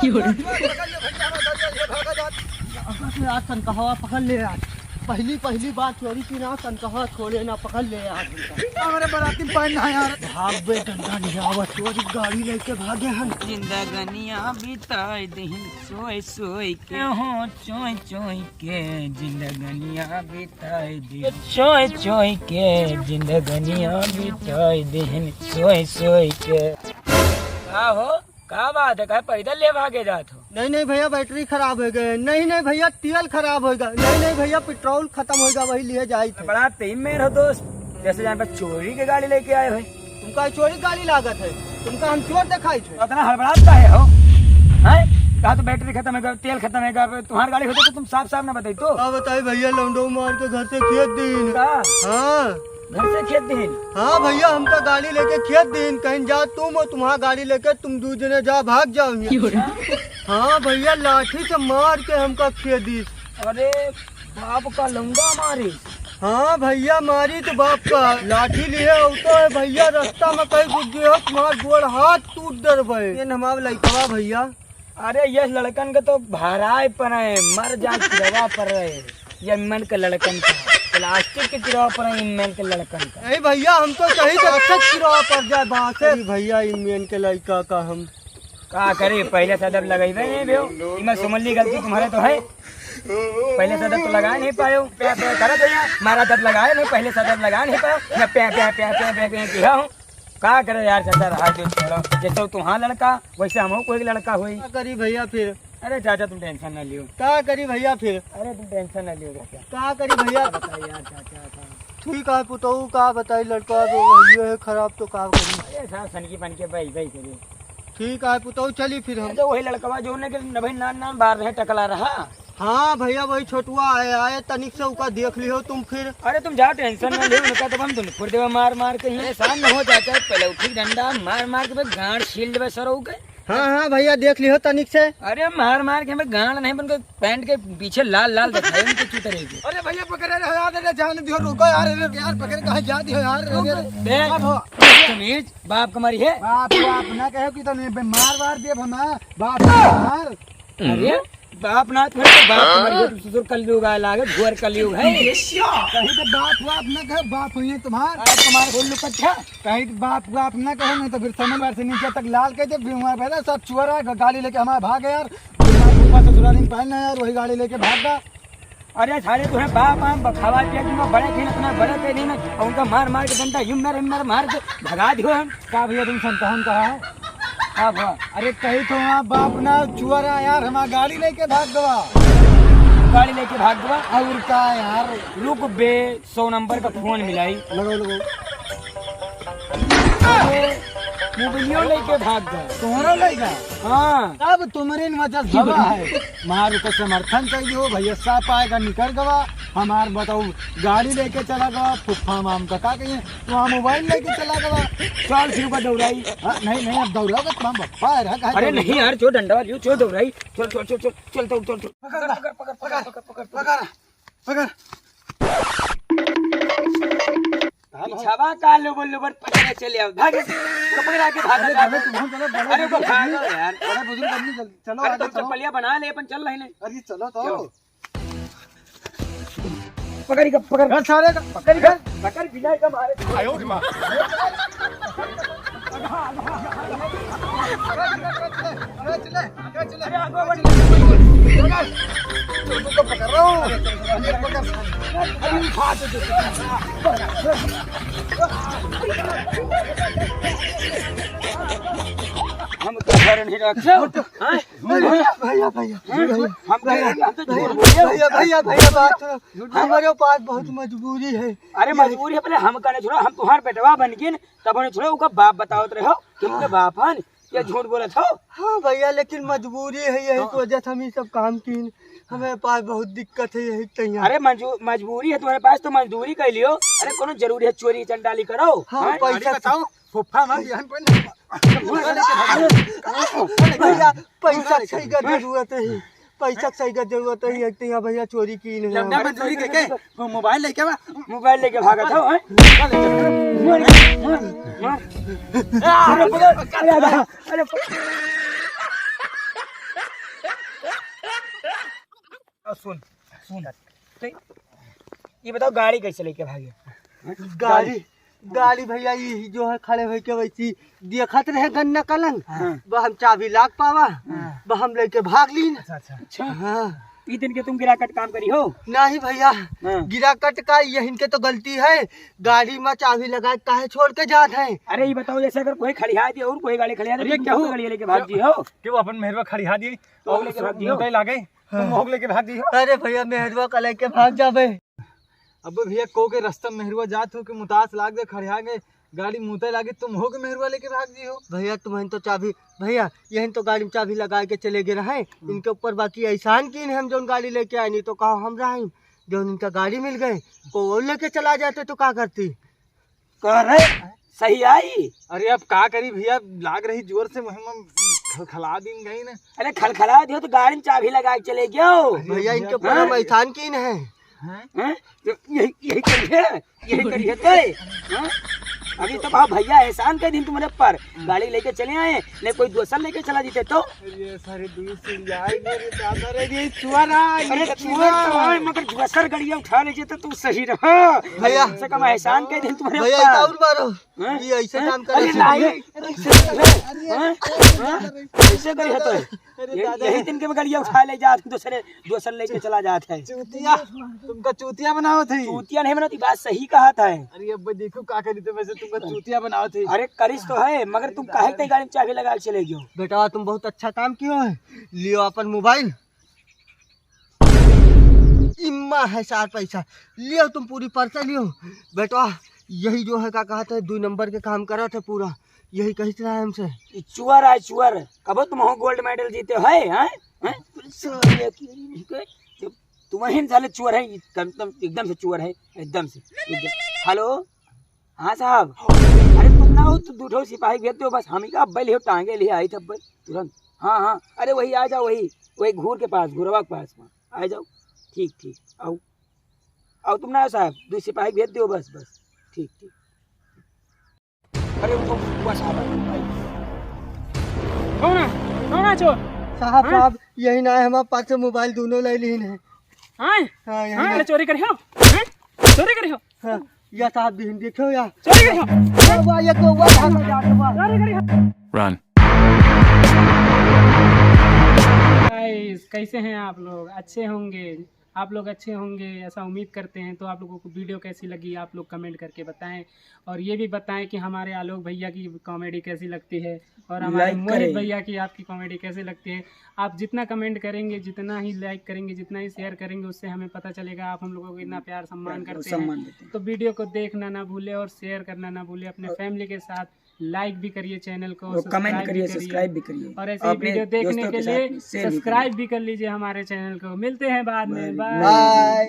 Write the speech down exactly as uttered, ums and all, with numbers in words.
पकड़ ले भैया, हमार गाड़ी, ये भागा जात। आज तनकहवा पकड़ ले आज। पहली, पहली बार चोरी की ना, तनकहवा छोड़े ना, पकड़ ले आज। हमारे बराती में पानी ना यार। भाग बे, डंडा नहीं आवा, चोरी गाड़ी लेके भागे हम। जिंदगनिया बिताई दिहिन सोई सोई के, हो चोई चोई के, जिंदगनिया बिताई दिहिन सोई सोई के, जिंदगनिया बिताई दिहिन सोई सोई के। का हो, का बात है, काहे पैदल ले भागे जात हो? नहीं, नहीं भैया, बैटरी खराब होइ गए। नहीं, नहीं भैया, तेल खराब होइ गए। नहीं, नहीं भैया, पेट्रोल खतम होइ गए, वही लिए जाइत है। बड़ा तेज मेर हो दोस्त, जैसे जान पर चोरी के गाड़ी लेके आए हो। तुमका चोरी गाड़ी लागत है, तुमका हम चोर देखाइत है। इतना हड़बड़ात काहे हो? हैं? कहा तो बैटरी खतम होइ गए, तेल खतम होइ गए, तुम्हार गाड़ी होते तो तुम साफ साफ ना बताई तो। का बताई भैया, लौंडो मार के घर से खेद दीन। का? हाँ। घर से खेद दीन? हाँ भैया, हमका गाड़ी लेके खेद दीन, कहीं जा तुम और तुम्हारा गाड़ी लेके तुम दू जने जा, भाग जाओ यहाँ। हाँ भैया, लाठी से मार के हमका खेद दीस। अरे बाप का लौंडा मारे। हाँ भैया, मारी तो बाप का लाठी लिए होता है भैया, रास्ता में कहीं घुस गए हो, तुम्हारा गोड़ हाथ टूट डरबे। ये हमारा लइकवा भैया। अरे ये लड़कन के तो भराए पर है, मर जा किरवा पर रहे। ये मन के लड़कन का, प्लास्टिक के किरवा पर है, इन मन के लड़कन का। नहीं भैया, हम तो कहीं तो अच्छा किरवा पर जाए बात है। अरे भैया, इन मन के लड़का का हम का करे, पहले से अदब लगइबे नहीं भेव। इमा सुमन ली गलती तुम्हारे तो है, पहले से अदब तो लगा नहीं पायो। प्या प्या करत है यहाँ, मारा अदब लगाए नहीं, पहले से अदब लगा नहीं पायो। मैं प्या प्या प्या प्या प्या प्या किया हूँ। का करे यार चाचा, रहा जो छोड़ो। जैसे तुहार लड़का, वैसे हमहू कोई लड़का होई। का करी भैया फिर? अरे चाचा तुम टेंशन ना लियो। का करी भैया फिर? अरे तुम टेंशन ना लियो चाचा। का करी भैया? बताइए यार चाचा, का? ठीक है पुतऊ, का बताई, लड़का तो वही है खराब, तो का करी? अरे साहब सनकी पन के भाई भाई करिए। ठीक है पुतऊ, चली फिर हम। अच्छा वही लड़कवा जो ने के नभई नान नान बार रहे टकला रहा। हाँ भैया, वही छोटुआ आए, आए तनिक से उका देख लियो तुम फिर। अरे तुम जा टेंशन ना लियो, उनका तो हम दुनपुर देवे मार मार के ही। परेशान न हो चाचा, पहले उठी डंडा मार मार के बस गांड छील देवे सरऊ के। हाँ हाँ भैया, देख लियो तनिक से। अरे मार मार के हमें गांड नहीं बन के पैंट के पीछे लाल लाल दिखाई उनके चूतरे के। अरे भैया पकड़, अरे यार, अरे जान दियो, रुको यार, अरे यार पकड़ कहाँ जा दियो यार, अरे, अरे। बे, अब हो। तमीज, बाप कमारी है। बाप बाप ना कहो कि तो नहीं बे, मार मार दिए भमा, बाप मार। अरे बाप ना तुम्हारे तो बाप तुम्हारे घर ससुर कलयुग आए लागे, घोर कलयुग है। कहीं तो बाप बाप ना कहो, बाप हुई है तुम्हार। बाप तुम्हारे बोल लो कच्छा। कहीं तो बाप बाप ना कहो, नहीं तो फिर समन बार से नीचे तक लाल कह दे, फिर हमारे पहले सब चुअरा ग-, गाड़ी लेके हमारे भाग गए यार। फिर हमारे फूफा ससुराली में पहनना यार, वही गाड़ी लेके भाग गया। अरे साले तुम्हें बाप हम खावा पिया दूंगा, बड़े थे ना, इतना बड़े थे नहीं ना, और उनका मार मार के डंडा हिम मार हिम मार मार के भगा दियो हम। का भैया तुम संतहन कहा है? का भैया? अरे कही तो वहाँ बाप ना चुअरा यार, हमार गाड़ी लेके भाग गवा। गाड़ी लेके भाग गवा? और का यार? रुक बे, सौ नंबर का फोन मिलाई। लगाओ, लगाओ। अरे, मोबाइलियो लेके भाग गवा। तुम्हारा लेगा? हाँ। अब तुम्हारे वजह से हवा है। मार के समर्थन चाहिए हो भैया, साफ आएगा निकल गवा। हमार बताओ, गाड़ी लेके चला गवा, फुफ्फा माम का का कहिए? तो हम मोबाइल लेके चला गवा। चल फिर का दौड़ाई। हाँ, नहीं, नहीं, अब दौड़ाओगे तो हम बप्पा है, रहा, कहाँ अरे दौड़ाओगे? नहीं यार, जो डंडा वाली हो, जो दौड़ाई। चल, चल, चल, चल, चल, दौड़, चल, चल। पकड़, पकड़, पकड़, पकड़, पकड़, पकड़, पकड़। पकड़। पिछावा का लोबर लोबर पकड़े चले आओ, भाग। पकड़ आके भाग। अरे, चलो, तुम चलो, बड़े अरे, बुजुर्ग भाग आदमी, यार। बड़े बुजुर्ग आदमी, चल-, चलो, अरे, आगे तुम चलो। चप्पलिया बना ले, अपन चल रहे हैं। अरे, चलो तो। चलो। पकड़ इका, पकड़। पकड़ सारे का। पकड़ इका, पकड़ बिना इका मारे। आयो रे माँ। अरे चले, अरे चले। अरे आगे बढ़। पकड़। तुमको पकड़ रहा हूँ। अरे पकड़। अरे उठा दे। हम तो घर नहीं रखे। हाँ? भैया, भैया, भैया, भैया। हम कहे, हम तो झूठ बोले। भैया, भैया, भैया, बात सुनो। हमारे पास बहुत मजबूरी है। अरे मजबूरी है, पहले हम कहने छोड़ो, हम तुम्हार बेटवा बन के न, तब उन्हें छोड़ो, उनका बाप बतावत रहे हो कि उनके बाप हन, या झूठ बोलत हो? हाँ भैया, लेकिन मजबूरी है, यही तो वजह से हम ये सब काम कीन। हमारे पास बहुत दिक्कत है, यही तैयार। अरे मजू-, मजबूरी है तुम्हारे पास तो मजदूरी कर लियो। अरे कोनो जरूरी है चोरी चंडाली करो? हाँ, हैं? पैसा बताओ। फुफ्फा मार दिया हम पहले। भैया, पैसा सही का जरूरत है, पैसा सही का जरूरत है, एक तो यहाँ भैया चोरी की नहीं। लौंडा मजदूरी के, के, वो मोबाइल लेके बा। मोबाइल लेके भागत हो, हैं? मार, मार, मार। अरे, पकड़, अरे, अरे, अरे, पकड़। सुन, सुन। तो ये बताओ, गाड़ी कैसे लेके भागे? गाड़ी, गाड़ी भैया, ये जो है खड़े होके वैसी देखत रहे गन्ना कलंग, हाँ। वह हम चाबी लाग पावा, हाँ। वह हम लेके भाग लीन। अच्छा, अच्छा। अच्छा। हाँ। ई दिन के तुम गिराकट काम करी हो? नहीं भैया, हाँ। गिराकट का यहिन के तो गलती है, गाड़ी में चाबी लगा के काहे छोड़ के जात है? अरे ये बताओ, जैसे अगर कोई खड़िया दे और कोई गाड़ी खड़िया दे, अरे तुम क्यों? गाड़ी लेके भाग जी हो? क्यों अपन मेहरवा खड़िया दिए तो और लेके भाग जी हो? मुतै लागे, तुम मोहक लेके भाग जी हो? अरे भैया, मेहरवा का लेके भाग जाबे। अबे भैया, को के रास्ता में मेहरवा जात हो कि मुतास लाग दे, खड़िया गए, गाड़ी मुतै लागे, तुम हो के मेहरवा लेके भाग जी हो? भैया, तुम्हें तो चाबी, भैया, यही तो गाड़ी में चाबी लगा के चले गए रहे। हम्म। इनके ऊपर बाकी एहसान कीन है हम, जौन गाड़ी लेके आए, नहीं तो कहा हम रहे, जौन इनका गाड़ी मिल गए, को और लेके चला जाते तो का करती? कह रहे, सही आई। अरे अब का करी भैया, लाग रही जोर से, मुहिम हम खलखला दिन गई ना। अरे खलखला दियो तो गाड़ी में चाबी लगा के चले गयो। अरे भैया, इनके ऊपर हाँ? हम एहसान कीन है। हैं? हैं? तो यही, यही करिए, यही करिए तो, हैं? अभी तो कहा भैया एहसान के दिन तुम्हारे ऊपर गाड़ी लेके चले आए, नहीं कोई दूसर लेके चला जीते तो। अरे सारे दूर से आए, अरे दादा रे, ये चुआरा, अरे ये चुआरा तो आए, मगर दूसर गड़िया उठा ले जेते तो सही रहा। भैया। से कम एहसान के दिन तुम्हारे भैया, ऊपर। इतना और मारो। हैं? ये ऐसे हैं? काम करे अरे से। नहीं, अरे ऐसे नहीं है। हैं? हैं? ऐसे करे है तो। अरे ये, दादा। यही दिन के में गड़िया उठा ले जात, दूसरे, दूसर लेके चला जात है। चूतिया, तुमका चूतिया बनावत है। चूतिया नहीं बनावत, बात सही कहत है। अरे अब देखो का करी तो वैसे तुमका चूतिया बनावत है। अरे करिस तो है, मगर तुम काहे के गाड़ी में चाबी लगा के चले गयो? बेटा तुम बहुत अच्छा काम कियो है, लियो अपन मोबाइल। इम्मा है सार पैसा, लियो तुम पूरी पर्चा लियो। बेटा यही जो है का कहत है, दो नंबर के काम करत है पूरा, यही कहित रहा है हमसे। ई चुअर है चुअर, कबो तुम हो गोल्ड मेडल जीते हो, हैं? हैं? हैं? जब तुम ही साले चुअर है, एकदम, एकदम से चुअर है, एकदम से, एकदम। हेलो, हाँ साहब, अरे तुम ना हो तो दू ठो सिपाही भेज दो, बस हम ही का अब्बे लिहो टांगे लिहे आई थे अब्बे तुरंत। हाँ हाँ, अरे वही आ जाओ, वही, वही घूर के पास, घुरवा के पास में आ जाओ। ठीक ठीक, आओ, आओ तुम ना हो साहब, दू सिपाही भेज दो बस, बस। ठीक ठीक। अरे उठो, बस आ रहा है। कौन है? कौन है चोर? साहब, हाँ? साहब, यही ना है, हमारे पास से मोबाइल दोनों ले लीन है। हाँ? हाँ, यही हाँ, ना। ले चोरी करी हो? हाँ? चोरी करी हो? हाँ, या साहब, दिन देखो या। चोरी करी हो? या हुआ, ये तो हुआ, भागा जाके हुआ। चोरी करी हो? Run। Guys, कैसे हैं आप लोग? अच्छे होंगे। आप लोग अच्छे होंगे, ऐसा उम्मीद करते हैं। तो आप लोगों को वीडियो कैसी लगी, आप लोग कमेंट करके बताएं, और ये भी बताएं कि हमारे आलोक भैया की कॉमेडी कैसी लगती है और हमारे लाइक मोहित करें। भैया की आपकी कॉमेडी कैसी लगती है। आप जितना कमेंट करेंगे, जितना ही लाइक करेंगे, जितना ही शेयर करेंगे, उससे हमें पता चलेगा आप हम लोगों को कितना प्यार सम्मान करते हैं। सम्मान देते हैं। तो वीडियो को देखना ना भूले और शेयर करना ना भूले अपने और फैमिली के साथ। लाइक भी करिए चैनल को, और कमेंट सब्सक्राइब भी करिए, करिए। सब्सक्राइब भी करिए। और ऐसे ही अपने वीडियो देखने दोस्तों के के साथ लिए में शेयर भी करिए। सब्सक्राइब भी कर लीजिए हमारे चैनल को। मिलते हैं बाद में। बाय। बाय। बाय।